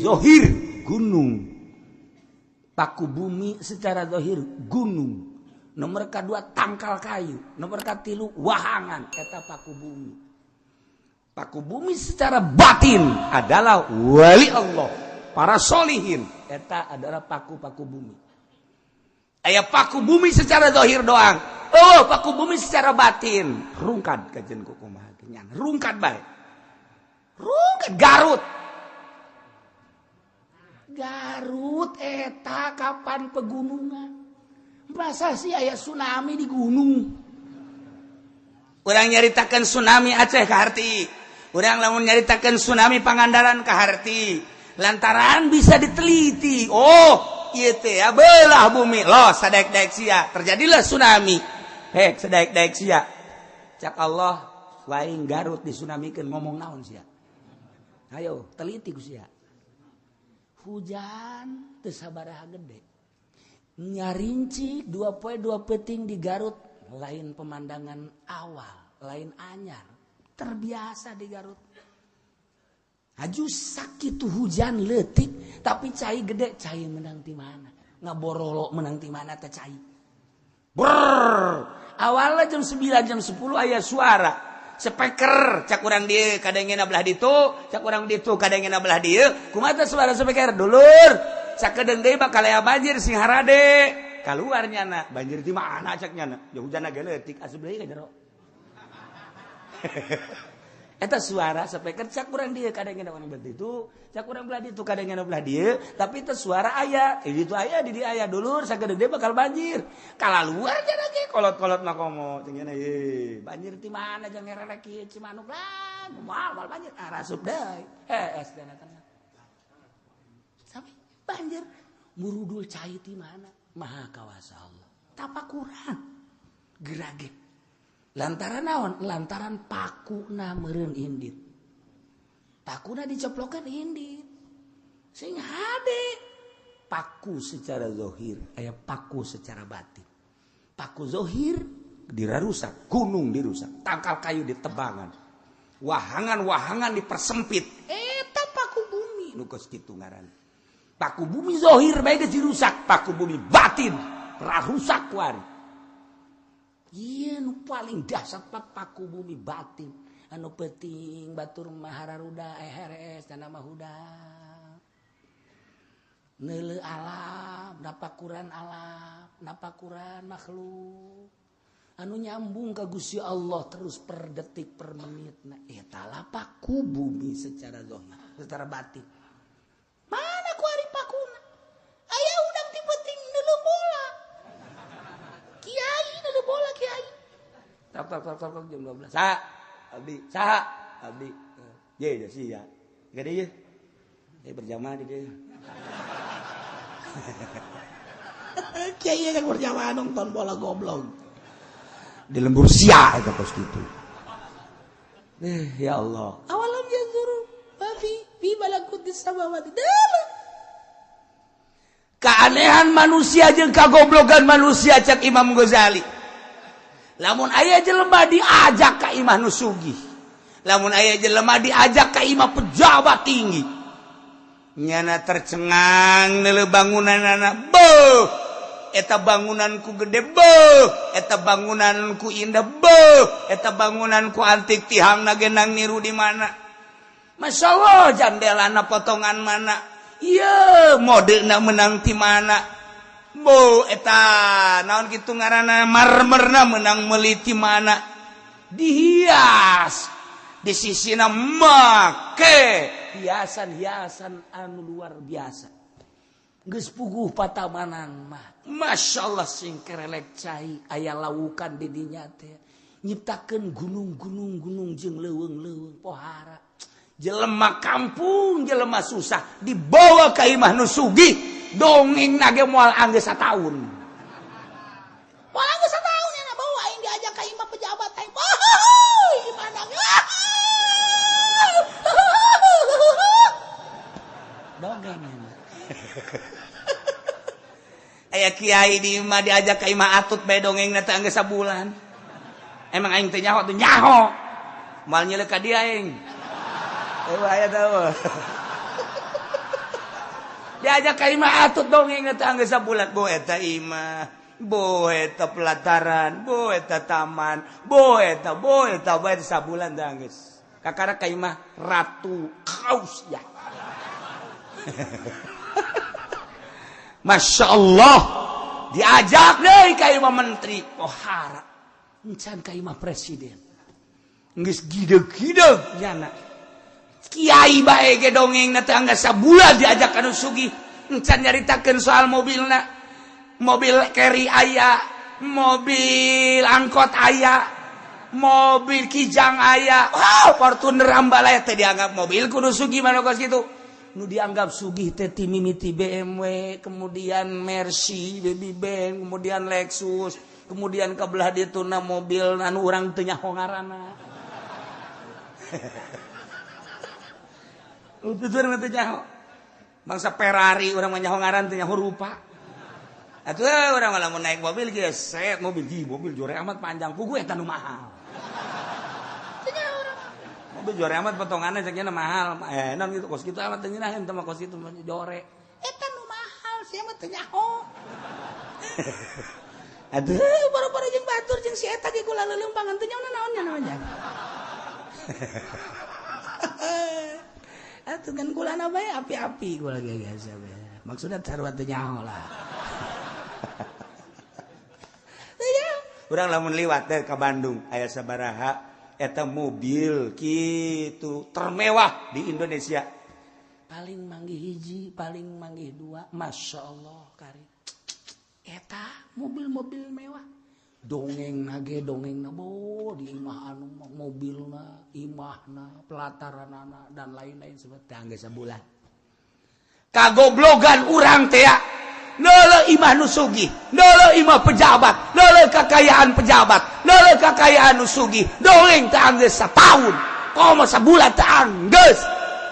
zahir gunung. Paku bumi secara zahir gunung. Nomor kedua tangkal kayu, nomor katilu wahangan, eta paku bumi. Paku bumi secara batin adalah wali Allah, para solihin, eta adalah paku-paku bumi. Aya paku bumi secara zahir doang. Oh, paku bumi secara batin rungkad kajen ku kumaha nya, rungkad bae. Rungkad Garut. Garut eta kapan pegunungan? Masa sih aya tsunami di gunung? Urang nyaritakeun tsunami Aceh kaharti. Urang lamun nyaritakeun tsunami Pangandaran kaharti. Lantaran bisa diteliti. Oh, ieu teh ya belah bumi. Loh, sadaek-daek sia, terjadilah tsunami. Hek sadaek-daek sia. Cak Allah, lain Garut disunamikeun ngomong naon sia? Ayo, teliti ku sia. Hujan teu sabaraha gede. Nyarincik 2 poe 2 peuting di Garut, lain pemandangan awal, lain anyar, terbiasa di Garut. Aju sakit hujan letik tapi cai gede, cai menang di mana? Ngaborolo menang di mana teh cai? Brrr. Awalnya jam 9, jam 10 aya suara speaker, cak urang dieu kadangena belah ditu, cak urang ditu kadangena belah dieu. Kumaha teh suara speaker, dulur? Sakedeung deui bakal aya banjir, sing harade. Keluar nyana, banjir di mana cak nyana? Ya hujan ge leutik, asup deui ka jero. Eta suara speaker, cak urang dieu kadangena urang belah ditu, cak urang belah ditu kadangena belah dieu, tapi itu suara aya, di ditu aya, di dieu aya, dulur, sakedeung deui bakal banjir. Kalaluar nyana ge kolot-kolot mah komo cenah, ye banjir di mana jeung ngerelek kieu Cimanuk lah, moal moal banjir, ah rasup deui. Eh, es dana tenang. Sampai banjir murudul cai di mana? Maha kawasa Allah. Tapakuran gerage. Lantaran naon? Lantaran pakuna meureun indit. Pakuna dicoplokan indit. Sing hade. Paku secara zohir, aya paku secara batin. Paku zohir dirarusak, gunung dirusak, tangkal kayu ditebangan, wahangan-wahangan dipersempit. Eta paku bumi nu kos kitu ngaran. Paku bumi zohir bae geus dirusak, paku bumi batin rarusak kuari. Iya, nu paling dahsyat paku bumi batin. Anu penting batur mah hararuda heres dan nama hudang. Neuleu alam, napakuran alam, napakuran makhluk. Anu nyambung ka Gusti Allah terus per detik per menit. Nah, eta lah paku bumi secara zahir, secara batin. Mana kuari pakuna? Aya udang ti penting neuleu bola. Kiai neuleu bola kiai. Tok tok tok tok jam 12. Sa, abdi, sa, abdi. Ye, ya sih ya. Gede ye. Eh, berjamaah di dia. Kiai kan berjamaah nonton bola goblok. Di lembur sia eta kos kitu. Eh, ya Allah. Awalam yanzuru ma fi fi malakutis samawati. Keanehan manusia jeung kagoblogan manusia, cak Imam Ghazali. Lamun aya jelema diajak ka imah nu sugih. Lamun aya jelema diajak ka imah pejabat tinggi. Nyana tercengang neuleu bangunanana. Beuh, eta bangunanku gede, beuh, eta bangunanku indah, beuh, eta bangunanku antik, tihangna genang niru di mana. Masya Allah, jandelana potongan mana. Iya, modena menang ti mana. Bo, eta naon kitu ngaranna, marmerna menang meuli ti mana. Dihias di sisina make hiasan-hiasan anu luar biasa. Geus puguh patamanan mah. Masya Allah, sing kerelek cai aya lawukan di dinya teh. Nyiptakeun gunung-gunung gunung jeung leuweung-leuweung pohara. Jelema kampung, jelema susah dibawa ka imah nu sugih, dongeng nage moal anggeus sataun. Moal anggeus sataun ya bawa aing diajak ka imah pejabat aing. Wah, gimana? Dongeng. Aya kiai di imah diajak ka imah atut bae, dongeng teh anggeus sabulan. Emang aing teh nyaho tuh nyaho. Moal nyelek ka dia aing. Eh, aya tahu. Diajak ka imah atut dongeng eta anggeus sabulan bo eta imah, bo eta pelataran, bo eta taman, bo eta bae sabulan teh anggeus. Kakara ka imah Ratu Kaus ya. Masya Allah diajak deui ka imah menteri pohara encan ka imah presiden geus gideg-gideg nyana kiai bae ge dongeng na teh anggeus sabulan diajak anu sugih encan nyaritakeun soal mobilna, mobil carry aya, mobil angkot aya, mobil kijang aya, wow Fortuner ambalaya teh dianggap mobil kudu sugih mana kos kitu. Nu dianggap sugih teh ti mimiti BMW, kemudian Mercy, Baby Benz, kemudian Lexus, kemudian ka belah dituna mobil anu urang teu nyaho ngaranna. Ututur mah teu nyaho. Bangsa Ferrari urang mah nyaho ngaran teu nyaho rupa. Atuh urang mah lamun naik mobil geus set mobil di mobil jore amat panjang puguh eta nu mahal. Mobil jore amat potonganna cek nya mahal. Non gitu kos kitu amat teu nyeunah teh mah kos kitu jore. Eta nu mahal sia mah teu nyaho. Aduh, boro-boro jeung batur jeung si eta ge kula leuleumpangan teu nyaho naon nya namanya. Atuh kan kulana bae api-api kula ge biasa bae. Maksudna sarua teu nyaho lah. Urang lamun liwat teh ka Bandung aya sabaraha eta mobil kitu termewah di Indonesia. Paling manggih hiji, paling manggih dua, Masya Allah kari. Eta mobil-mobil mewah. Dongeng nage dongeng na bo di imah anu mobilna, imahna, pelataranana dan lain-lain seperti anggeus sabulan. Kagoblogan urang teh ya. Neuleuh imah nu sugih, neuleuh imah pejabat, neuleuh kakayaan pejabat, neuleuh kakayaan nu sugih, dongeng teh anggeus sataun, komo sabulan teh anggeus.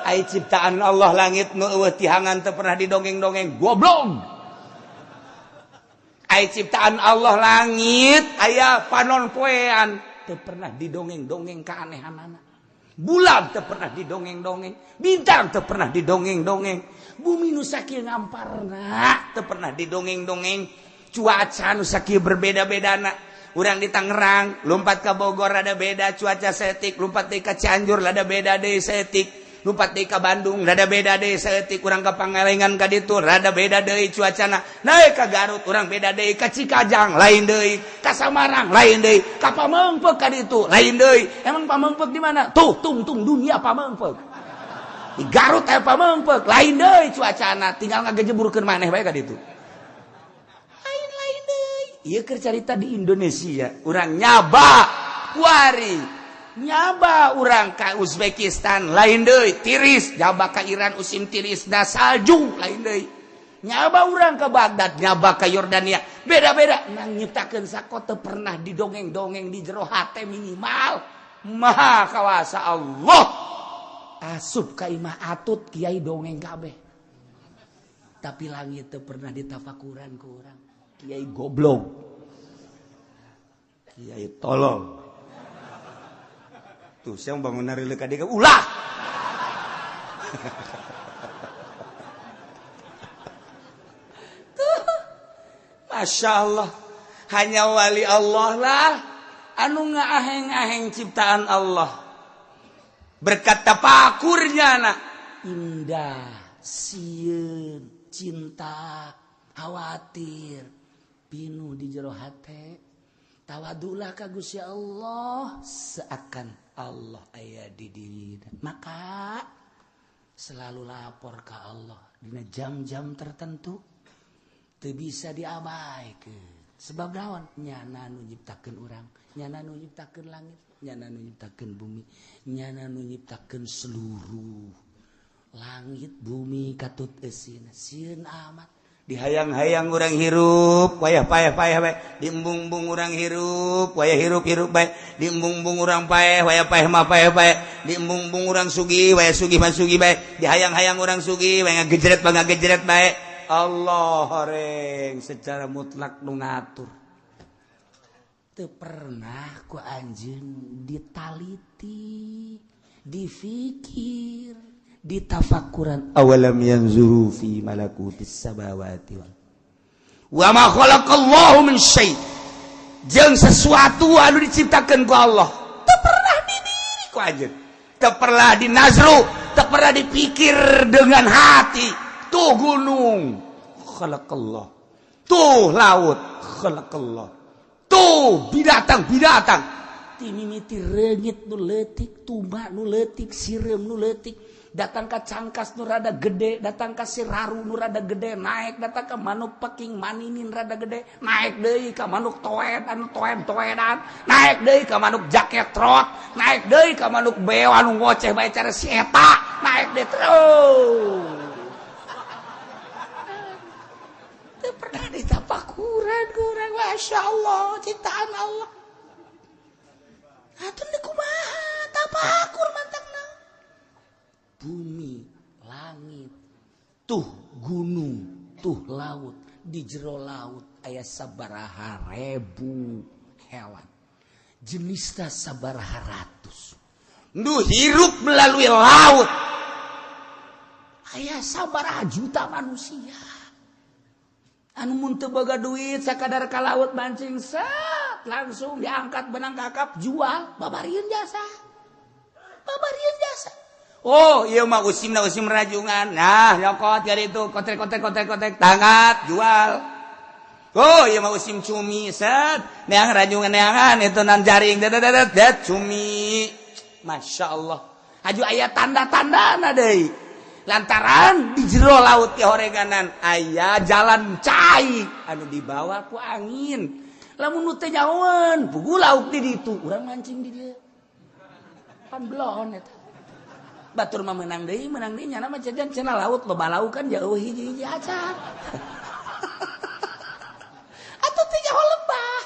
Ai ciptaan Allah langit nu eueuh tihangan teu pernah didongeng-dongeng, goblok. Ai ciptaan Allah langit aya panon poean teu pernah didongeng-dongeng keanehanana. Bulan teu pernah didongeng-dongeng, bintang teu pernah didongeng-dongeng, bumi nu sakieu ngamparna teu pernah didongeng-dongeng, cuaca nu sakieu berbeda-bedana. Urang di Tangerang lompat ka Bogor rada beda cuaca setik, lompat deui ka Cianjur rada beda deui setik, lompat deui ka Bandung rada beda deui setik, urang ka Pangalengan ka ditu rada beda deui cuacana, naik ka Garut urang beda deui, ka Cikajang lain deui, ka Samarang lain deui, ka Pamengpeuk ka ditu lain deui. Emang Pamengpeuk di mana? Tuh tungtung dunia Pamengpeuk. Di Garut aya Pamengpeuk lain deui cuacana, tinggal ngagejeburkeun maneh bae ka ditu. Lain-lain deui. Ieu keur carita di Indonesia, urang nyaba kuari. Nyaba urang ka Uzbekistan lain deui tiris, nyaba ka Iran usim tiris da salju lain deui. Nyaba urang ka Baghdad, nyaba ka Yordania, beda-beda. Nang nyiptakeun sakote pernah didongeng-dongeng di jero hate minimal. Maha kawasa Allah. Asup ka imah atut kiai dongeng kabeh. Tapi langit teu pernah ditafakuran ku urang. Kiai goblok. Kiai tolol. Tuh, saya bangun nari leka dia ulah. Tuh, Masya Allah, hanya wali Allah lah anu ngaaheng-aheng ciptaan Allah. Berkat tapakurnya nak indah, sieun, cinta, khawatir, pinuh di jero hate. Tawadulah ka Gusti Allah seakan Allah aya di diri. Maka selalu lapor ke Allah dina jam-jam tertentu teu bisa diabaikeun. Sebab naon? Nyana nu nyiptakeun urang, nyana nu nyiptakeun langit, nyana nu nyiptakeun bumi, nyana nu nyiptakeun seluruh langit bumi katut eusina. Sieun amat. Dihayang-hayang urang hirup, wayah payah-payah bae. Diembung-embung urang hirup, wayah hirup-hirup bae. Diembung-embung urang paeh, wayah paeh mah paeh bae. Diembung-embung urang sugih, wayah sugih mah sugih bae. Dihayang-hayang urang sugih, wayah ngagejret mah ngagejret bae. Allah horeng secara mutlak nu ngatur. Teu pernah ku anjeun ditaliti, difikir, Ditafakuran awalam yanzuru fi malakutis samawati wal wa ma khalaqallahu min syai' jeung sesuatu anu diciptakeun ku Allah teu pernah didiri ku anjeun, teu pernah dinazru, teu pernah dipikir dengan hati. Tuh gunung khalaqallah, tuh laut khalaqallah, tuh binatang-binatang ti mimiti reungit nu leutik, tuba nu leutik, sireum nu leutik, datang ka cangkas nu rada gede, datang ka siraru nu rada gede, naik datang ka manuk peking maninin rada gede, naik deui ka manuk toed anu toed-toedan, naik deui ka manuk jaket trot, naik deui ka manuk beo anu ngoceh bae cara si eta, naik deui terus. Teu pernah ditapakuran kurang, Masya Allah ciptaan Allah. Atuh deui kumaha tapakur mantakna. Bumi, langit, tuh gunung, tuh laut, di jero laut aya sabaraha ribu hewan. Jenisna sabaraha ratus. Nu hirup melalui laut. Aya sabaraha juta manusia. Anu mun teu boga duit sakadar ka laut mancing set langsung diangkat benang kakap jual, babarieun jasa. Babarieun jasa. Oh, iya mah usimna usim rajungan. Nah, nyokot dari itu kotek kotek kotek kotek tangkat jual. Oh, iya mah usim cumi set. Neang rajungan neangan itu nan jaring det det cumi. Masya Allah. Aju aya tanda-tandana deui. Lantaran di jero laut ti horeganan aya jalan cai anu dibawa ku angin. Lamun nu teu nyahoeun, puguh lauk di ditu, urang mancing di dieu. Pan belon eta. Batur mah menang deui nyana mah jajan cenah laut loba lauk kan jauh hiji-hiji acan. Atuh teh nyaho lebah.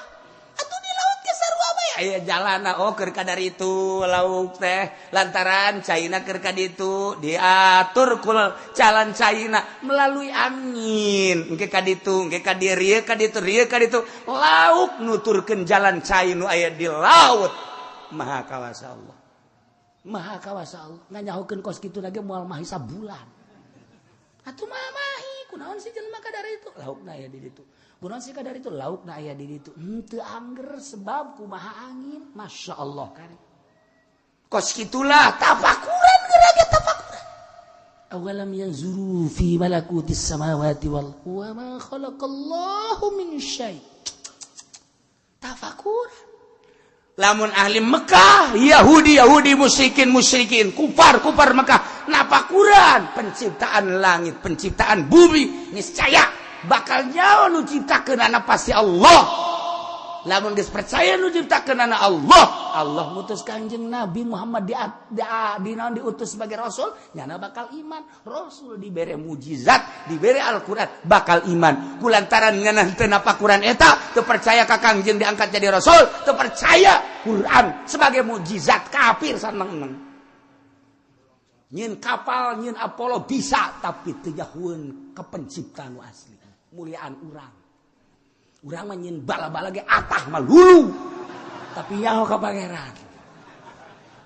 Atuh di laut ge sarua bae aya jalana oh keur kadar itu lauk teh lantaran caina keur ka ditu diatur ku jalan caina melalui angin engke ka ditu engke ka dieu rieu ka ditu rieu ka ditu lauk nuturkeun jalan cai nu aya di laut. Maha kawasa Allah. Maha kawasa Allah nganyahokeun kos kitu lagi moal mahi sabulan. Atuh mah mahi kunaon sih jelema kadar itu laukna aya di ditu. Kunaon sih kadar itu laukna aya di ditu. Henteu angger sebab kumaha angin. Masya Allah kari. Kos kitulah tafakuran geura ge tafakuran. Awalam yanzuru fi malakutis samawati wal wa ma khalaqallahu min syai'. Tafakuran. Lamun ahli Mekah, Yahudi, Yahudi, musyrikin, musyrikin, kufar, kufar Mekah, napakuran penciptaan langit, penciptaan bumi, niscaya bakal nyawa nu ciptakeun pasti Allah. Lamun geus percaya nu ciptakeun Allah, Allah ngutus Kanjeng Nabi Muhammad di naon diutus sebagai rasul, nyana bakal iman. Rasul dibere mujizat, dibere Al-Qur'an, bakal iman. Kulantaran nyana teu napakuran eta, teu percaya ka Kangjeng diangkat jadi rasul, teu percaya Quran sebagai mujizat, kafir saneng-eneng. Nyin kapal, nyin Apollo bisa, tapi teu nyahueun ka pencipta nu asli, muliaan urang. Urang mah nyin bala-bala ge atah mah lulu. Tapi nyaho ka pangeran.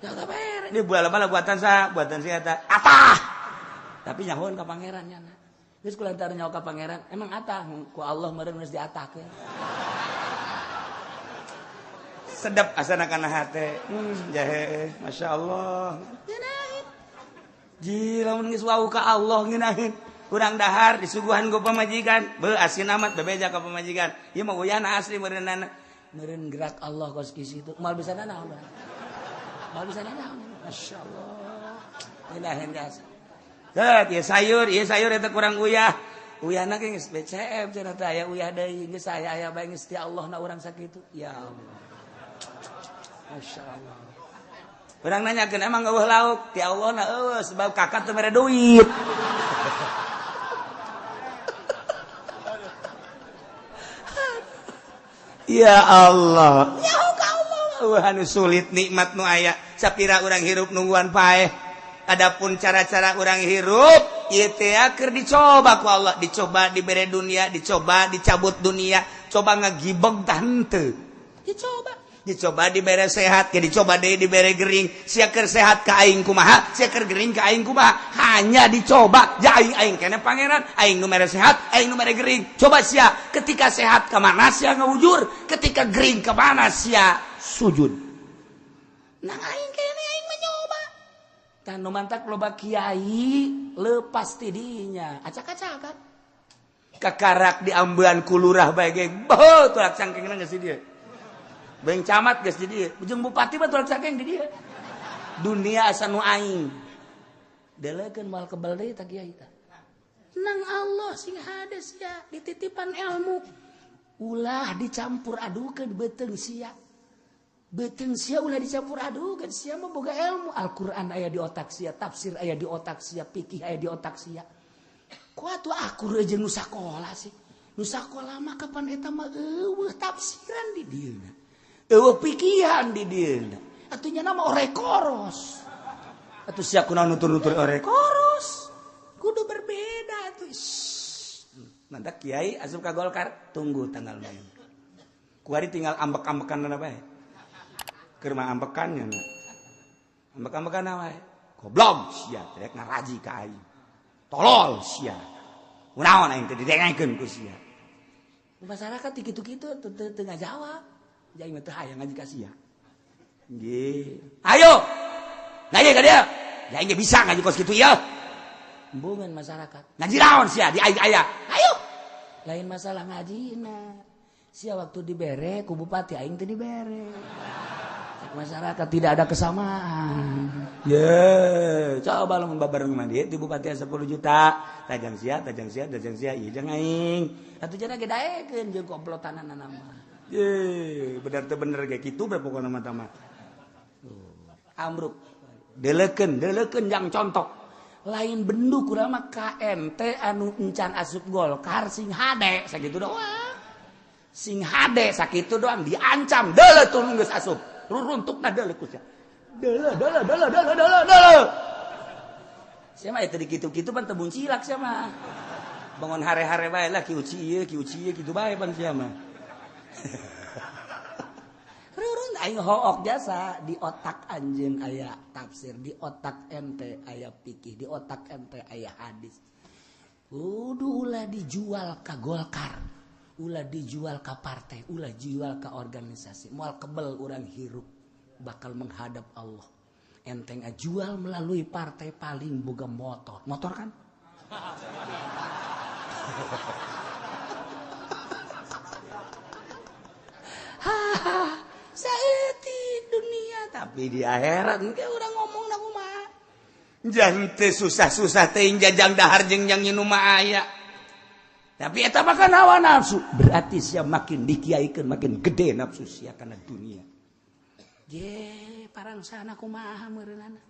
Nyaho ka pangeran. Ini bala-bala buatan sa, buatan si eta. Atah. Tapi nyahoeun ka pangeran nyana. Geus kulantaran nyaho ka pangeran, emang atah ku Allah meureun geus diatahkeun. Sedap asana kana hate. Jahe, masyaallah. Ngeunaheun. Ji lamun geus wau ka Allah ngeunaheun. Kurang dahar disuguhan ku pamajikan, beuh asin amat bebeja ka pamajikan. Ieu mah uyahna asli meureunana. Meureun gerak Allah kos kieu itu. Moal bisa nanaon. Moal bisa nanaon. Masyaallah. Ngeunaheun jasa. Teu ieu sayur eta kurang uyah. Uyahna ge geus BCM cenah teh aya uyah deui geus aya aya bae geus ti Allah na urang sakitu. Ya Allah. Masyaallah. Urang nanyakeun emang eueuh lauk ti Allah na eueuh sebab kakak teu mere duit. Ya Allah. Ya Allah. Anu sulit nikmat nu aya. Sapira urang hirup nungguan paeh. Adapun cara-cara urang hirup ieu teh keur dicoba ku Allah, dicoba dibere dunia, dicoba dicabut dunia, coba ngagibeg tah henteu. Dicoba. Dicoba dibere sehat, ke dicoba deui dibere gering. Sia keur sehat ka aing kumaha, sia keur gering ka aing kumaha. Hanya dicoba, ja aing aing keneh pangeran, aing nu mere sehat, aing nu mere gering. Coba sia ketika sehat ka mana sia ngawujur, ketika gering ka mana sia sujud. Nang aing keneh aing mencoba. Tah nu mantak loba kiai lepas ti dinya, acak-acakan. Kakarak diambean ku lurah bae ge, beuh tulak cangkengna geus di dieu. Beng camat geus di dieu, jeung bupati mah tulak cangkeng di dieu. Dunia asa nu aing. Delekeun moal kebal deui tah kiai tah. Nang Allah sing hade sia dititipan ilmu. Ulah dicampur adukeun beuteung sia. Beuteung sia ulah dicampur adukeun, sia mah boga ilmu. Al-Qur'an aya di otak sia, tafsir aya di otak sia, fikih aya di otak sia. Ku atuh akur jeung nu sakola sih. Nu sakola mah kapan eta mah eueuh tafsiran di dieuna. Eueuh pikihan di dieuna. Atuh nya nama ore koros. Atuh sia kunaon nutur-nutur ore koros. Kudu berbeda atuh. Mantak kiai asup ka Golkar, tunggu tanggal main. Kuari tinggal ambek-ambekan bae. Keur mah ambekan nya. Ambek-ambekan wae. Goblok sia, rek ngaraji ka aing. Tolol sia. Kunaon aing teh didengekeun ku sia. Masyarakat kitu-kitu teu ngajawab. Aing mah teu hayang ngaji ka sia. Nggih. Ayo. Ngaji ka dieu. Aing ge bisa ngaji kos kitu ieu. Embungan masyarakat. Ngaji naon sia di aing aya. Ayo. Lain masalah ngajina. Sia waktu dibere ku bupati aing teu dibere. Masyarakat tidak ada kesamaan. Ye, coba lamun babareng mah di bupati 10 juta, tajang sia, tajang sia, tajang sia, ieu jeung aing. Atuh jana ge daekeun jeung komplotanana mah. Ye, bener teu bener ge kitu bae pokona mah tah mah. Amruk. Delekeun, delekeun jang contoh. Lain bendu kurang mah KMT anu encan asup Golkar sing hade sakitu doang. Sing hade sakitu doang diancam deuleu tulung geus asup. Ruruntukna deuleu ku sia. Deuleu deuleu deuleu deuleu deuleu deuleu. Sia mah teu dikitu-kitu pan teu muncilak sia mah. Bangun hare-hare bae lah kieu ieu kieu ieu kitu bae pan sia mah. Rurun aing hook jasa di otak anjeun aya tafsir, di otak ente aya fikih, di otak ente aya hadis. Kudu ulah dijual ka Golkar, ulah dijual ka partai, ulah jual ka organisasi. Moal kebel urang hirup bakal menghadap Allah. Enteng jual melalui partai paling boga motor. Motor kan? Hahaha, saeutik dunia tapi di akhirat engke urang ngomong na kumaha. Jang teu susah-susah teuing jajang dahar jeung jang nginum mah aya. Tapi eta mah kan hawa nafsu. Berarti sia makin dikiaikeun makin gede nafsu sia kana dunia. Ye, parangsana kumaha meureunana.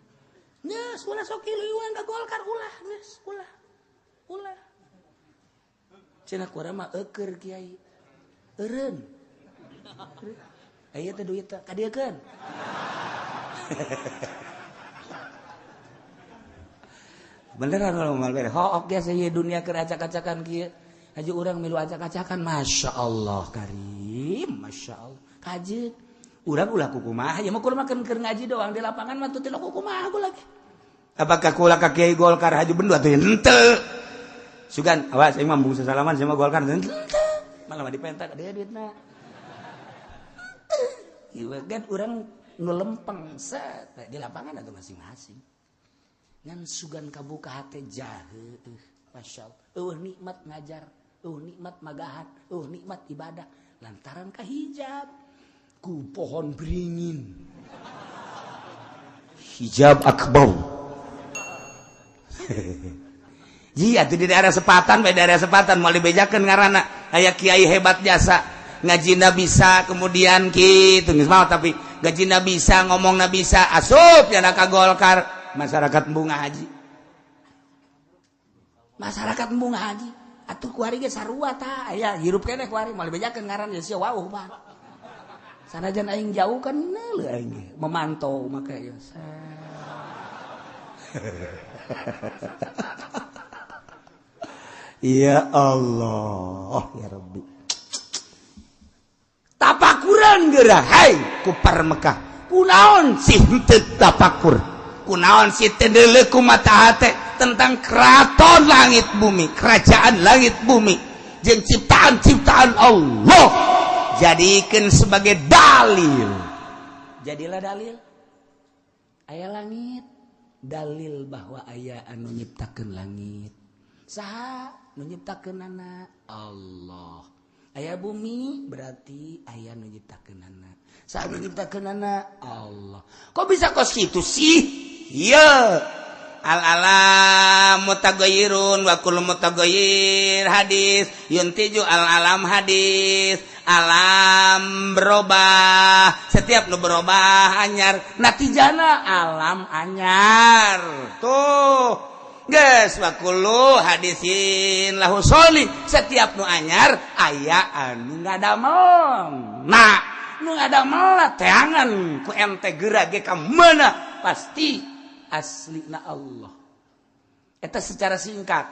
Geus ulah sok kiluan ka Golkar ulah geus ulah. Ulah. Cenah kurang mah eueur kiai. Eureun. Aya teh duit teh kadieukeun. Beneran kalau mal bere hook biasa ieu dunia keur acak-acakan kieu. Haji urang milu acak-acakan Masya Allah karim, Masya Allah. Kajeun urang ulah kukumaha, ya mah kulo mah keur ngaji doang di lapangan mah teu kukumaha aku lagi. Apakah kula ka kiai Golkar haji bendu atuh henteu. Sugan awas aing mah bungsu salaman sama Golkar henteu. Malah mah dipentak dia duitna. Ieu kan urang nu lempeng set di lapangan atuh masing-masing. Ngan sugan kabuka hate jahe, Masya Allah. Eueuh nikmat ngajar, eueuh nikmat magahan, eueuh nikmat ibadah lantaran kahijab ku pohon beringin. Hijab akbar. Iya tuh di daerah Sepatan, di daerah Sepatan mau dibejakeun ngaranna aya kiai hebat jasa ngajina bisa kemudian kitu geus mau tapi ngajina bisa ngomongna bisa asup ya ka Golkar. Masyarakat embung haji, masyarakat embung haji atuh kuari ge sarua tah aya hirup keneh kuari moal dibejakeun ngaran ya sia wauh mah sanajan aing jauh kan neuleuh aing ge memantau make ya. Ya Allah ya Rabbi. Tapakuran Kunaon geura hai kupar Mekah, kunaon sih henteu tapakur, kunaon sih teu deuleu ku mata hate tentang keraton langit bumi, kerajaan langit bumi jeung ciptaan-ciptaan Allah, jadikan sebagai dalil. Jadilah dalil aya langit, dalil bahwa aya anu nyiptakeun langit. Saha nu nyiptakeunana? Allah. Aya bumi berarti aya nu nyiptakeunana. Saha nu nyiptakeunana? Allah. Kok bisa kos kitu sih? Ieu al alam mutaghayyirun wa kullu mutaghayyir hadis yuntiju al alam hadis. Alam berubah, setiap nu berubah anyar, natijana alam anyar. Tuh geus wa kullu hadisin lahu soli, setiap nu anyar aya anu ngadamel. Nah, nu ngadamel teangan ku ente geura ge ka mana pasti aslina Allah. Eta secara singkat.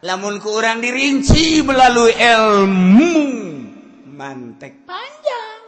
Lamun ku urang dirinci melalui ilmu mantek panjang.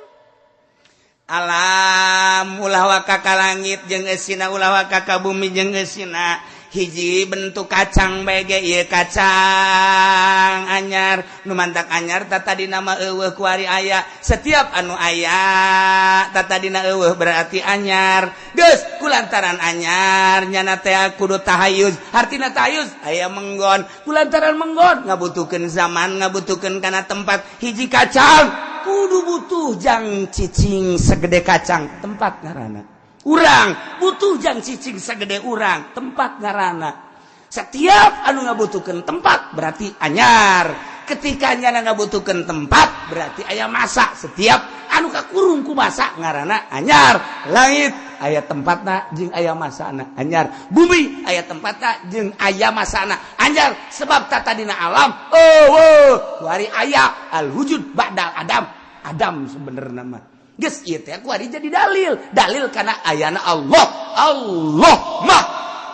Alam ulah waka ka langit jeung eusina, ulah waka ka bumi jeung eusina. Hiji bentuk kacang bae ge ieu kacang anyar, nu mantak anyar tadina mah eueuh kuari aya. Setiap anu aya tadina eueuh berarti anyar. Geus kulantaran anyar nyana teh kudu tahayuz, hartina tahayuz aya menggon. Kulantaran menggon ngabutuhkeun zaman, ngabutuhkeun kana tempat. Hiji kacang kudu butuh jang cicing segede kacang, tempat ngaranna. Urang butuh jang cicing segede urang, tempat ngaranna. Setiap anu ngabutuhkeun tempat berarti anyar. Ketika nyana ngabutuhkeun tempat berarti aya masa. Setiap anu kakurung ku masa ngaranna anyar. Langit aya tempatna jeung aya masana anyar. Bumi aya tempatna jeung aya masana anyar. Sebab tatadina alam oh kuari aya al wujud ba'dal adam. Adam sebenarnya mah geus ieu teh kuari jadi dalil, dalil kana ayana Allah. Allah mah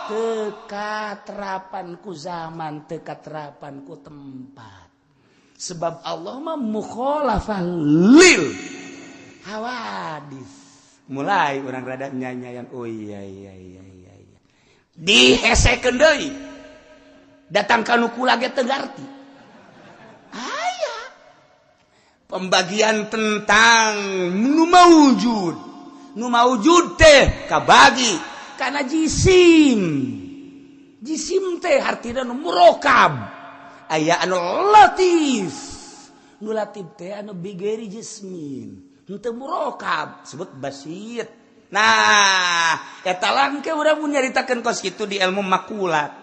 teu katerapan ku zaman, teu katerapan ku tempat. Sebab Allah mah mukhalafah lil hawadis. Mulai orang rada nyanyayan, oh iya iya iya iya iya. Dihesekeun deui. Datang ka nu kula ge teu ngarti. Aya pembagian tentang nu maujud. Nu maujud teh kabagi kana jisim. Jisim teh hartina nu murokab. Aya anu latif. Nu latif teh anu bigeri jismin. Henteu murokab, sebut basit. Nah, eta langke urang mun nyaritakeun kos kitu di ilmu makulat.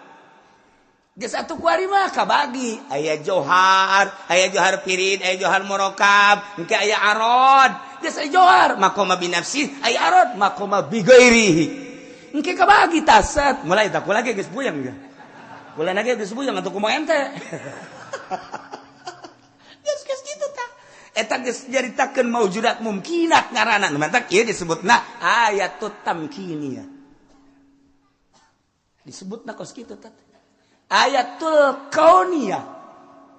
Geus atuh kuari mah kabagi, aya johar, aya johar pirid, aya johar murokab, engke aya arod. Geus aya johar maqama binafsi, aya arod maqama bigairihi. Engke kabagi taset, mulai tak lagi geus puyeng ge. Mulai lagi geus puyeng atuh kumaha ente. Geus geus kitu tah. Eta geus nyaritakeun maujudat mumkinat ngaranna. Nu mantak ieu disebutna ayatut tamkiniyah. Disebutna kos kitu tah. Ayatul kauniyah.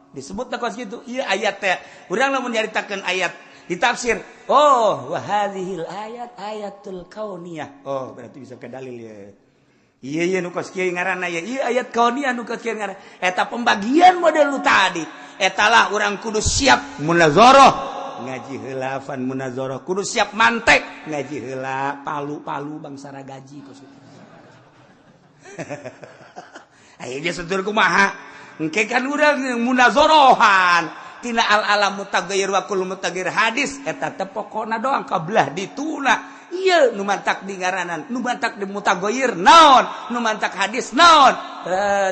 Disebutna kos kitu. Ieu ayat teh. Urang lamun nyaritakeun ayat ditafsir, oh wa hadhil ayat ayatul kauniyah. Oh, berarti bisa ke dalil ya. Iya iya nu kos kieu ngaranna ya. Iya ayat kauniyah nu kos kieu ngaranna. Eta pembagian model nu tadi. Eta lah urang kudu siap munazarah, ngaji heula fan munazarah, kudu siap mantek ngaji heula palu-palu bangsa gaji kos kitu. Ayo dia setur kumaha? Engke kan urang munazarahan tina al alam mutaghayyir wa kullu mutaghayyir hadis eta teh pokona doang kabelah dituna. Ieu nu mantak di ngaranan, nu mantak di mutaghayyir naon, nu mantak hadis naon.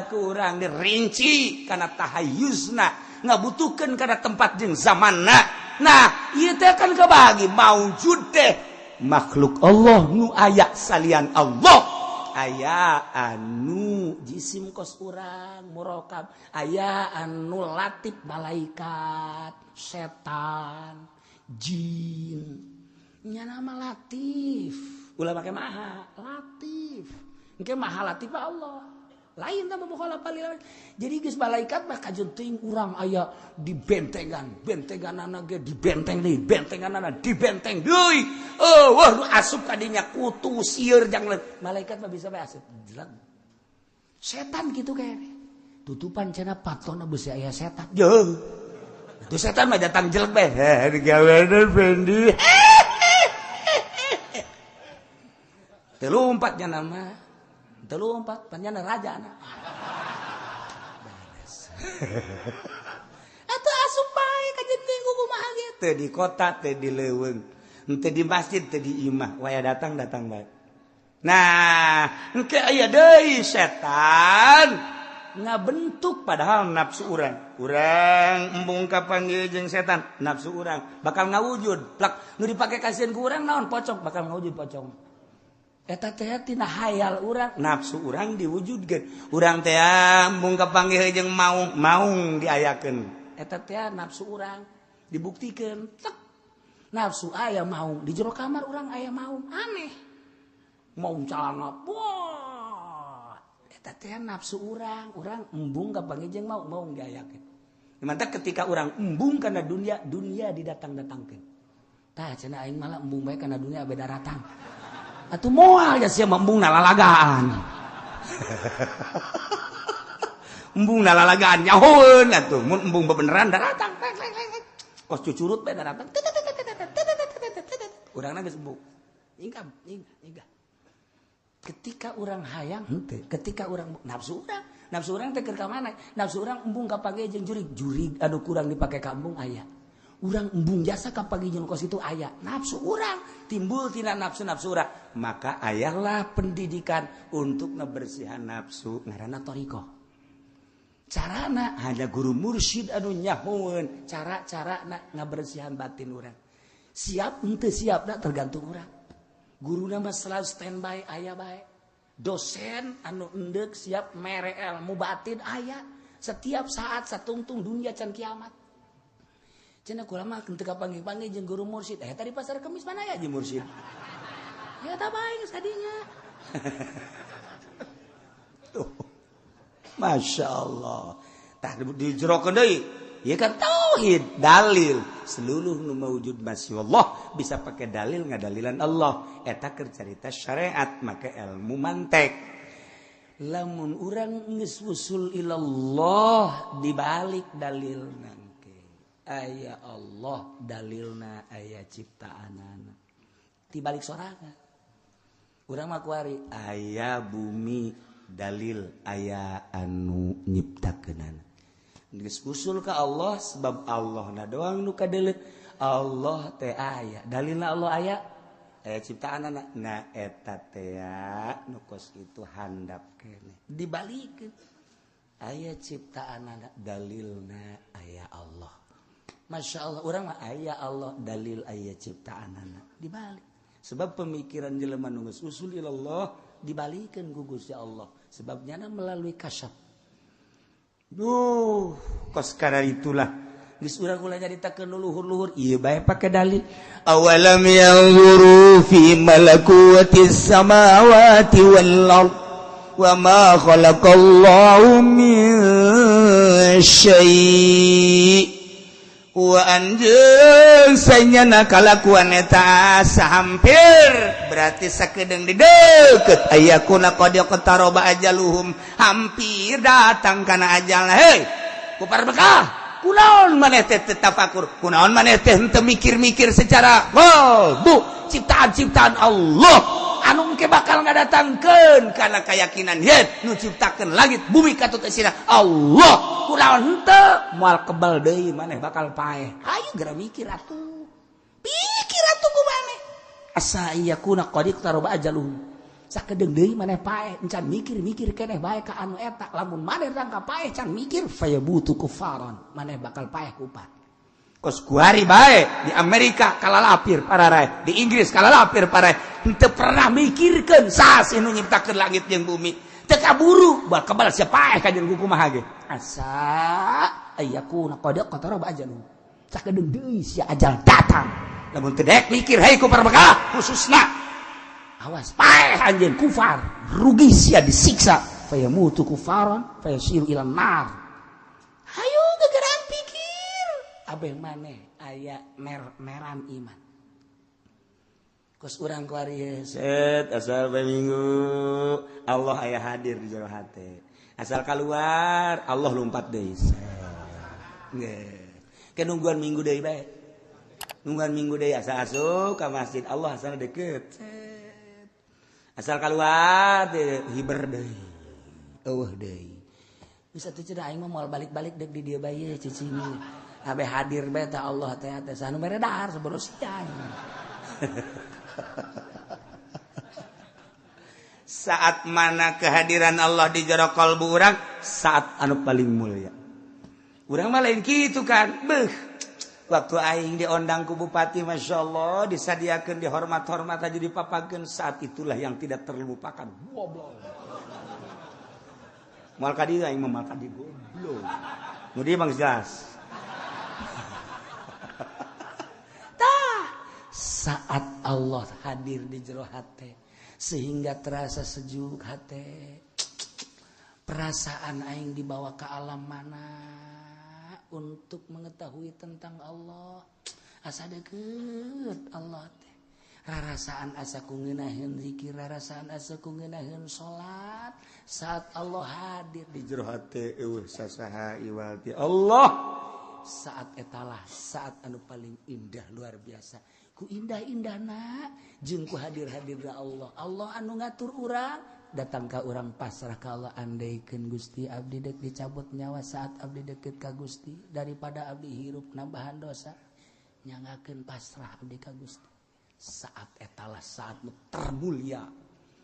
Ku urang dirinci kana tahayyuzna, ngabutuhkeun kana tempat jeung zamanna. Nah, ieu teh kan kabagi maujud teh makhluk Allah nu aya salian Allah. Aya anu jisim kos urang murokab, aya anu latif malaikat, setan, jin. Nya nama latif. Ulah make maha, latif. Engke maha latif Allah. Lain tah mukhalafah lil awamir. Jadi geus malaikat mah kajeun teuing urang aya di bentengan, bentenganana ge di benteng deui, bentenganana di benteng deui. Oh, wah nu asup ka dinya kutu sieur jang malaikat mah bisa bae asup. Jeleg. Setan kitu kene. Tutupan cenah patona beusi aya setan. Jeuh. Itu setan mah datang jelek bae. Heh, digawean Fendi. Teu lumpat nya nama. Teu lumpat panjana raja na. Beres. Atuh asup bae ka jeung teh kumaha ge teu di kota teu di leuweung, teu di masjid teu di imah, waya datang datang bae. Nah, engke aya deui setan ngabentuk padahal nafsu urang. Urang embung kapanggih jeung setan, nafsu urang bakal ngawujud. Plak nu dipake kasieun ku urang naon pocong, bakal ngawujud pocong. Eta teh tina hayal urang, nafsu urang diwujudkeun. Urang teh embung kapanggih jeung maung, maung diayakeun. Eta teh nafsu urang dibuktikeun. Tek. Nafsu aya maung di jero kamar urang aya maung, aneh. Maung calana. Wah. Eta teh nafsu urang, urang embung kapanggih jeung maung, maung diayakeun. Mantap ketika urang embung kana dunia, dunia didatang-datangkeun. Tah cenah aing malah embung bae kana dunia beda ratang. Atuh moal ya sia embung nalalagaan. Embung nalalagaan nyahoeun atuh mun embung bebeneran daratang. Kos cucurut bae daratang. Urangna geus embung. Ingkam, ingkam. Ketika urang hayang henteu, ketika urang nafsu urang teh keur ka mana? Nafsu urang embung ka page jeung jurig, jurig anu kurang dipake ka embung aya. Urang embung jasa ka pagi jeung kos itu aya. Nafsu urang timbul tina nafsu-nafsu urang, maka ayalah pendidikan untuk ngebersihan nafsu ngaranna thariqah. Carana hanya guru mursyid anu nyahoeun cara-carana ngabersihan batin urang. Siap henteu siapna tergantung urang. Guruna mah selalu standby aya bae. Dosen anu endek siap mere ilmu batin aya setiap saat satungtung dunia can kiamat. Cenah kula mah teu kapanggih-panggih jeung guru mursyid. Eh tadi pasar Kemis mana ya jeung mursyid? Ya tah bae geus tadinya. Tuh. Masya Allah. Tah dijerokeun deui. Ieu kan tauhid, dalil. Seluruh nu maujud masya Allah bisa pakai dalil ngadalilan Allah. Eta keur carita syariat make ilmu mantek. Lamun urang geus usul ilallah dibalik dalilna. Aya Allah dalilna aya ciptaanana tibalik sorangan urang mah kuari aya bumi dalil aya anu nyiptakeunana geus usul ka Allah sebab Allah na doang nu kadeuleu Allah teh aya dalilna Allah aya aya ciptaanana na eta teh nu kos kitu handap keneh dibalikeun aya ciptaanana dalilna aya Allah. Masya Allah orang mah aya Allah dalil aya ciptaanana dibalik sebab pemikiran jelema nu geus usul ilallah dibalikeun ku Gusti Allah sebab nyana melalui kasyaf. Duh kos kana itulah geus urang ulah nyaritakeun luhur-luhur ieu bae pake dalil awalam yanzuru fi malakutis samawati wal ard wa ma khalaqallahu min syai' wa anjeun sanyana kalakuan eta hampir berarti sakedeung di deukeut ayakuna qad yaqtaraba ajaluhum hampir datang kana ajalna. Hei kupar bekah kunaon maneh teh tafakur kunaon maneh teh henteu mikir-mikir secara qalbu ciptaan-ciptaan Allah anu engke bakal ngadatangkeun kana keyakinan yeun nu ciptakeun langit bumi katut eusina Allah kunaon henteu moal kebal deui maneh bakal paeh. Hayu geura mikir atuh pikir atuh ku maneh asa yakuna qad iqtaraba ajaluhum sakedeung deui maneh paeh encan mikir-mikir keneh bae ka anu eta lamun maneh rangka paeh can mikir fayabutu kufaran maneh bakal paeh kupat. Kos kuari bae di Amerika kalalapir pararae, di Inggris kalalapir pararae, henteu pernah mikirkeun saha nu nyiptakeun langit jeung bumi. Teu kaburu bal kebal sia paeh ka jeung kumaha ge. Asa ayakuna qad qataraba ajaluhum. Sakedeung deui sia ajal datang. Lamun teu daek mikir hei ku parbekah khususna. Awas paeh anjeun kufar, rugi sia disiksa. Fayamutu kufaran fayasiru ila nar. Hayu gegeran pikir. Abeh maneh aya mer-meran iman. Kos urang kuari set asal bae minggu Allah aya hadir di jero hate. Asal keluar Allah lompat deui. Nggih. Kenungguan minggu deui bae. Nungguan minggu deui asa asup ka masjid Allah asal deket. Asal keluar hiber deui. Eueuh deui. Bisa tuh cenah aing mah moal balik-balik deuk di dieu bae cicing. Abe hadir bae ta Allah teh teh sanu mere dahar sebelum siang. Saat mana kehadiran Allah di jero kalbu urang, saat anu paling mulia. Urang mah lain kitu kan. Beuh. Waktu aing diondang ku bupati, Masya Allah, disadiakeun, dihormat-hormat aja dipapakeun, saat itulah yang tidak terlupakan. Goblok. Moal ka dieu aing mah moal ka dieu goblok. Nu dieu mah jelas. Tah, saat Allah hadir di jero hate sehingga terasa sejuk hate. Perasaan aing dibawa ke alam mana untuk mengetahui tentang Allah. Asa deukeut Allah teh. Rarasaan asa ku ngeunaheun zikir, rarasaan asa ku ngeunaheun salat. Saat Allah hadir di jero hate eueuh sasaha iwal ti Allah. Saat etalah saat anu paling indah luar biasa. Ku indah-indahna jeung ku hadir-hadirna Allah. Allah anu ngatur urang, datang ka urang pasrah ka Allah, andaikeun Gusti abdi deuk dicabut nyawa saat abdi deukeut ka Gusti daripada abdi hirup nambahan dosa, nyangakeun pasrah abdi ka Gusti. Saat etalah saat nu termulia,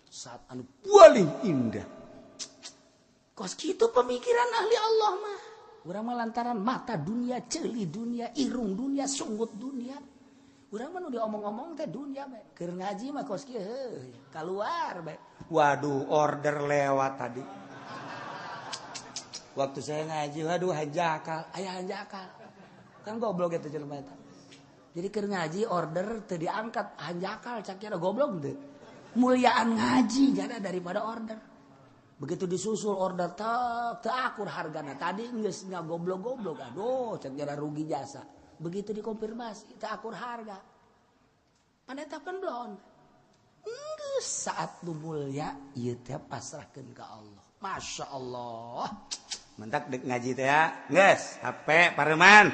saat anu paling indah. Kos kitu pemikiran ahli Allah mah. Urang mah lantaran mata dunia, ceuli dunia, irung dunia, sunggut dunia. Urang mah nu diomong-omong teh dunia bae. Keur ngaji mah kos kieu heuh, kaluar bae. Waduh, order lewat tadi. Waktu saya ngaji, waduh hanjakal, aya hanjakal. Kan goblok eta jelema eta. Jadi keur ngaji order teu diangkat, hanjakal cak kira goblok teu. Muliaan ngaji jada daripada order. Begitu disusul order teu akur hargana. Tadi geus ngagoblok-goblok, aduh cak kira rugi jasa. Begitu dikonfirmasi teu akur harga. Paneta pan belon. Geus saat nu mulia ieu teh pasrahkeun ka Allah. Masya Allah. Mentak dek ngaji teh ya. Geus, HP pareman.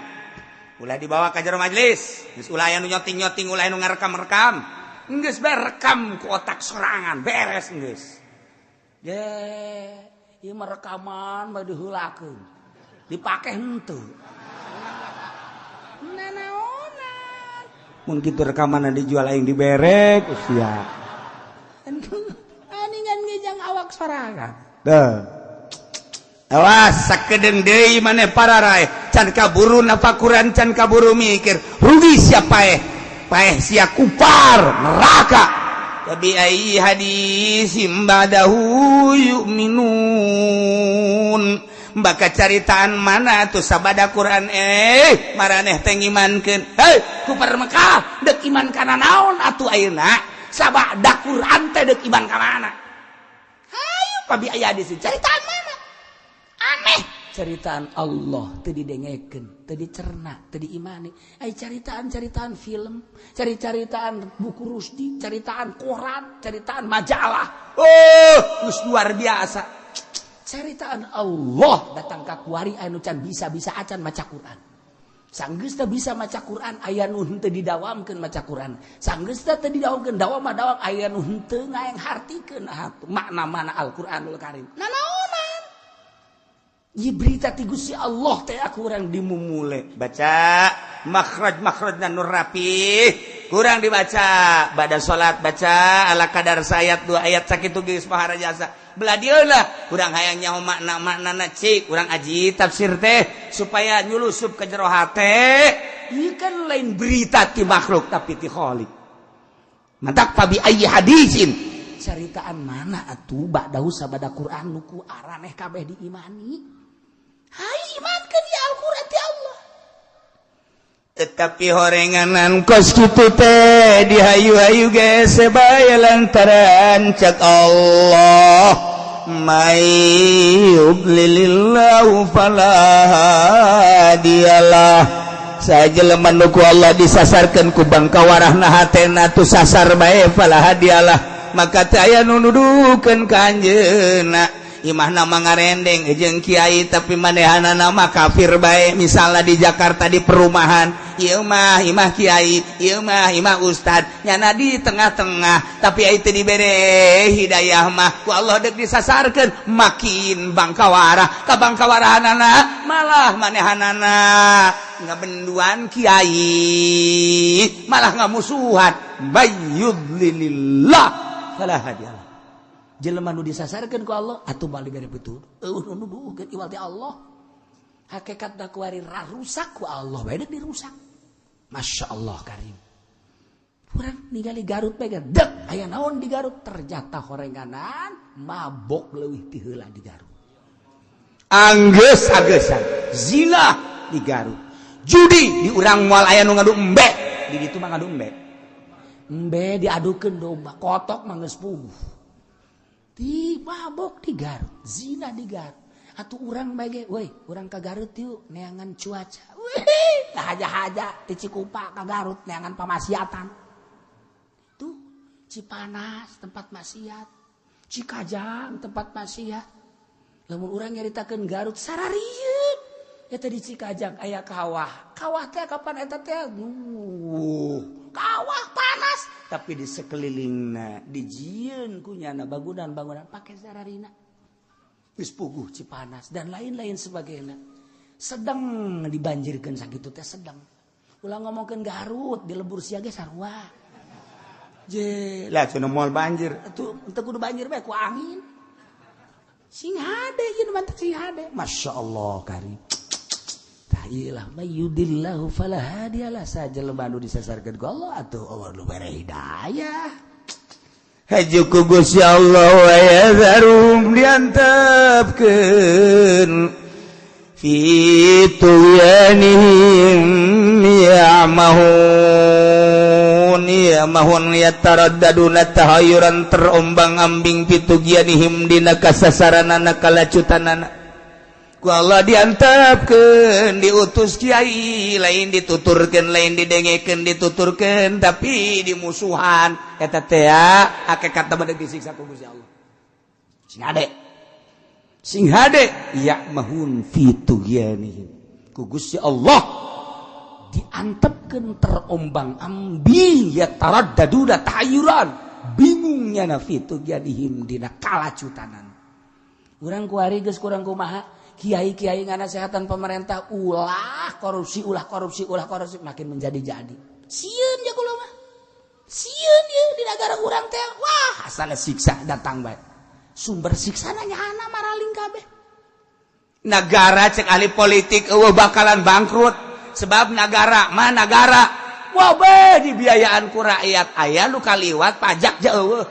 Ulah dibawa ka jero majelis. Geus ulah aya nu nyoting-nyoting, ulah anu ngarekam-rekam. Geus bae rekam ku otak sorangan, beres geus. Ye, ieu mah rekaman mah diheulakeun. Dipake henteu. Nanaonan. Mun kitu rekaman dijual aing diberek usia. Aningan ngejang awak sorangan. Duh. Awas sakedeung deui maneh pararae. Can kaburu nafakuran, can kaburu mikir. Rugi sia paeh. Paeh sia kupar neraka. Tapi ai hadisim badahu yu'minun. Baka caritaan mana tuh sabada Quran maraneh teh ngimankeun. Hei, kupar Mekah deuk iman kana naon atuh ayeuna? Sabada Quran teh deuk iman ka mana? Hayu pabi aya di caritaan mana? Aneh. Caritaan Allah teu didengekeun, teu dicerna, teu diimani. Ai caritaan-caritaan film, cari-caritaan buku Rusdi, caritaan koran, caritaan majalah. Oh, geus luar biasa. Caritaan Allah datang ka kuari anu can bisa-bisa acan maca Quran. Sanggeus teu bisa maca Quran aya nu henteu didawamkeun maca Quran. Sanggeus teu didawamkeun dawam mah dawam aya nu henteu ngaenghartikeun makna mana Al-Qur'anul Karim. Nanaonan? Ieu berita ti Gusti Allah teh aku urang dimumule. Baca makhraj-makhrajna nu rapih, kurang dibaca. Bada salat baca ala kadar sayat 2 ayat sakitu geus maharajasa. Belah dieu lah kurang hayang nyaho makna-maknana cik, kurang aji tafsir teh supaya nyulusup ke jero hate. Ieu kan lain berita ti makhluk tapi ti Khalik. Mantak fabi ayyi hadisin. Caritaan mana atuh ba'dahu sabada Quran nu ku araneh kabeh diimani. Hai imankeun ya Al-Qur'an ti Allah. Tetapi horenganan kos kitu teh dihayu-hayu ge sebaya lantaran cak Allah. May yudlilillahu fala hadiyalah. Sajelema nu ku Allah disasarkeun ku bangkawarahna hatena tu sasar bae, fala hadiyalah, maka teu aya nu nuduhkeun ka anjeunna. Imahna mah ngarendeng jeung kiai, tapi manehanana mah kafir bae. Misalnya di Jakarta di perumahan, ieu mah imah kiai, ieu mah imah ustad, nyana di tengah-tengah, tapi itu dibere hidayah mah ku Allah dek disasarkeun makin bangkawarah ka bangkawarahanana, malah manehanana ngabenduan kiai, malah ngamusuhan. Mayyudlilillah fala hadiyalah. Jelema nu disasarkeun ku Allah atuh balik dari betul eueuh nu nuduhkeun iwal ti Allah. Hakikat da kuari rarusak ku Allah bae deuk dirusak. Masya Allah karim. Urang ningali Garut bae dek aya naon di Garut, ternyata horenganan mabok leuwih ti heula di Garut. Anggeus agesan zina di Garut, judi di urang moal aya nu ngadu embe, di ditu mah ngadu embe, embe diadukeun domba kotok mah geus puguh. Di mabok di Garut, zina di Garut. Atuh urang bae ge, woi, urang ka Garut yuk neangan cuaca. Wih, haja-haja ti Cikupa ka Garut neangan pamaksiatan. Tuh, Cipanas tempat maksiat, Cikajang tempat maksiat. Lamun urang nyaritakeun Garut sararieun. Eta di Cikajang aya kawah. Kawah teh kapan eta teh? Kawah panas, tapi di sekelilingna dijieun ku nyana bangunan-bangunan pake sararina. Geus puguh Cipanas dan lain-lain sebagainya. Sedang dibanjirkeun sakitu teh sedang. Ulah ngomongkeun Garut di lembur sia ge sarua. Je, lah cenah moal banjir. Atuh teu kudu banjir bae ku angin. Sing hade ieu mantap sing hade. Masya Allah karim. Tah ieu lah mayyudillahu fala hadiyalah. Sajelema nu disasarkeun ku Allah atuh Allah nu bere hidayah. Haju ku Gusti Allah wa yadharum diantepkeun fi tughyanihim ya'mahun ya'mahun yataraddaduna tahayyuran terombang-ambing fi tughyanihim dina kasasaranana kalacutanana. Ku Allah diantepkeun diutus kiai lain dituturkeun lain didengekeun dituturkeun tapi dimusuhan eta teh hakikat mah disiksa ku Gusti Allah. Sing hade sing hade ya'mahun fi tughyanihim ku Gusti Allah diantepkeun terombang-ambing ya taraddaduna tahayyuran bingungnya na fi tughyanihim dina kalacutanan. Urang kuari geus kurang kumaha kiai-kiai nganasehatan pemerintah ulah korupsi ulah korupsi ulah korupsi makin menjadi-jadi. Sieun ya kula mah. Sieun ye di negara urang teh. Wah, asal siksa datang bae. Sumber siksana nyana maraling kabeh. Negara cek ahli politik eueuh bakalan bangkrut sebab negara mah negara. Wah be dibiayaan ku rakyat aya nu kaliwat pajak je eueuh.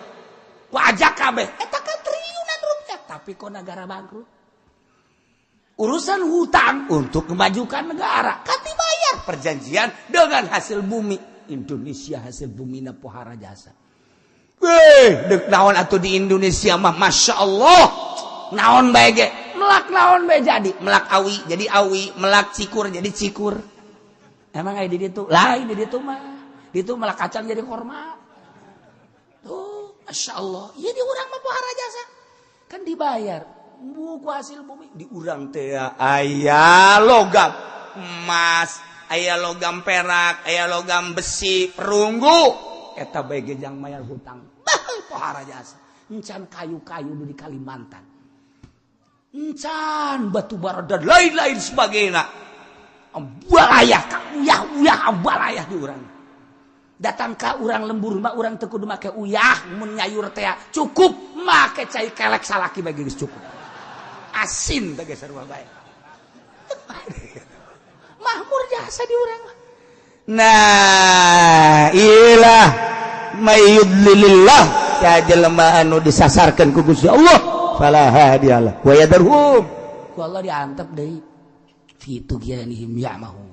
Pajak kabeh eta kan triliunan rupiah tapi kok negara bangkrut. Urusan hutang untuk memajukan negara kan dibayar perjanjian dengan hasil bumi Indonesia, hasil bumi na pohara jasa. Weh, dek naon atuh di Indonesia mah Masya Allah naon bae ge melak naon bae jadi melak awi jadi awi, melak cikur jadi cikur. Emang aya di ditu lain di ditu mah ditu melak kacang jadi korma tuh. Masya Allah ieu di urang mah pohara jasa kan dibayar buku hasil bumi di urang teh aya logam emas, aya logam perak, aya logam besi, perunggu eta bae ge jang mayar hutang. Bah pohara jasa encan kayu-kayu di Kalimantan, encan batu bara dan lain-lain sebagainya. Ambalayah ka uyah-uyah ambalayah di urang. Datang ka urang lembur mah urang teu kudu make uyah mun nyayur teh cukup make cai kelek salaki bagi geus cukup. Asin teh geus sarua bae. Mahmur jasa di urang mah. Nah, ilah mayyudlilillah ya jelema anu disasarkeun ku Gusti Allah fala hadiyalah wa yadarhum ku Allah diantep deui fi tughyanihim ya'mahun.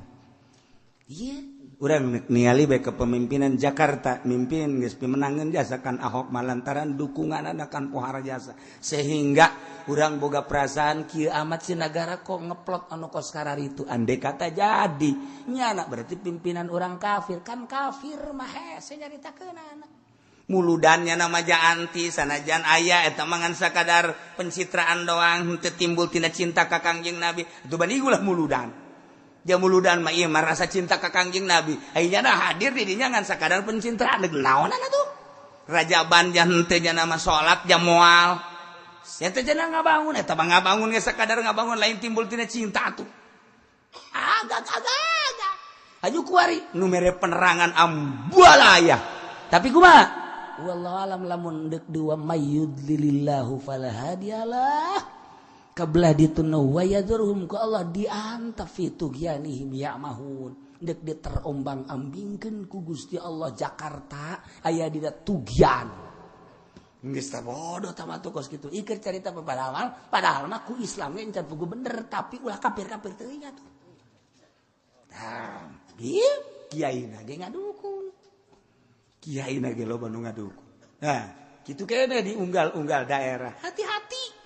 Ieu Urang ningali bae kepemimpinan Jakarta, mimpin geus pimenangeun jasa kan Ahok malantaran dukungan kan pohara jasa. Sehingga urang boga perasaan kieu amat si negara kok ngeplot anu kos kararitu. Andai kata jadi nyana berarti pimpinan orang kafir kan, kafir mah hese nyaritakeun. Muludannya nama anti sanajan aya eta mah ngan sakadar pencitraan doang, henteu timbul tina cinta ka Kangjeng Nabi. Itu bani ulah muludan. Dia muludan mah ieu mah rasa cinta ka Kangjeng Nabi. Ayeuna hadir di dinya ngan sakadar pencitraan, deuk naonan atuh. Rajaban jan henteu nama salat jam moal. Sia teh jana ngabangun eta mah ngabangun geus sakadar ngabangun, lain timbul tina cinta atuh. Agak agak agak. Aju kuari nu mere penerangan ambualaya. Tapi kumaha? Wallahu alam lamun deuk dua mayyudlilillahu fala hadiyalah. Kabelah dituna wa yadhurhum ku Allah diantaf fi tughyanihim ya'mahun. Deuk diterombang-ambingkeun ku Gusti Allah Jakarta aya dina tugyan. Geus teh bodoh tah mah kos kitu. Iker carita padahal padahal mah ku Islam ge encan pugu bener, tapi ulah kafir-kafir teuing atuh. Tah, ieu kiai na ge ngadukung. Kiai na ge loba nu ngadukung. Nah, kitu kene di unggal-unggal daerah. Hati-hati.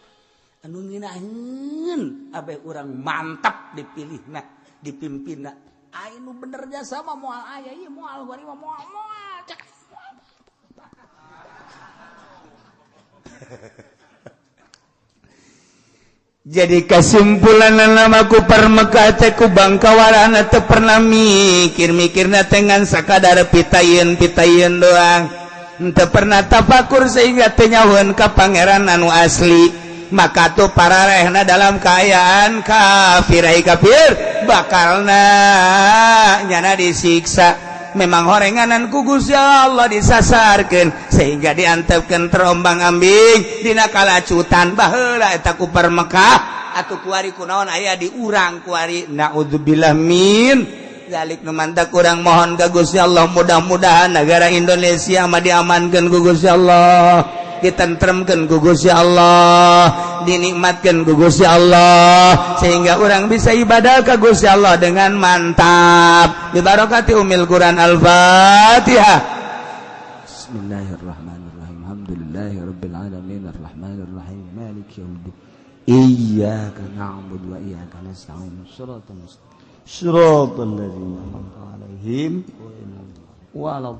Anu ngeunaheun abeh urang mantap dipilihna, dipimpinna. Ai nu bener jasa mah moal aya ieu, moal gua mah moal moal cek. Jadi kesimpulan namaku permekah teh ku bangkawarana teu pernah mikir-mikirna teh ngan sakadar pitayeun-pitayeun doang. Teu pernah tafakur sehingga teu nyahoeun ka pangeran anu asli. Maka tuh pararehna dalam keayaan kafir, ai kafir bakalna nyana disiksa. Memang horenganan ku Gusti Allah disasarkeun sehingga diantepkeun terombang-ambing dina kalacutan baheula eta ku Mekah atuh kuari kunaon aya di urang kuari, naudzubillah min zalik. Nu mantak urang mohon ka Gusti Allah, mudah-mudahan negara Indonesia mah diamankeun ku Gusti Allah, ditentremkeun ku Gusti Allah, dinikmatkeun ku Gusti Allah, sehingga orang bisa ibadah ka Gusti Allah dengan mantap. Bibarakati umil Quran. Al-Fatihah. Bismillahirrahmanirrahim. Alhamdulillahirabbil alamin arrahmanir rahim maliki yaumiddin. Iyyaka na'budu wa iyyaka nasta'in. Shiratal mustaqim. Shiratal ladzina an'amta 'alaihim walad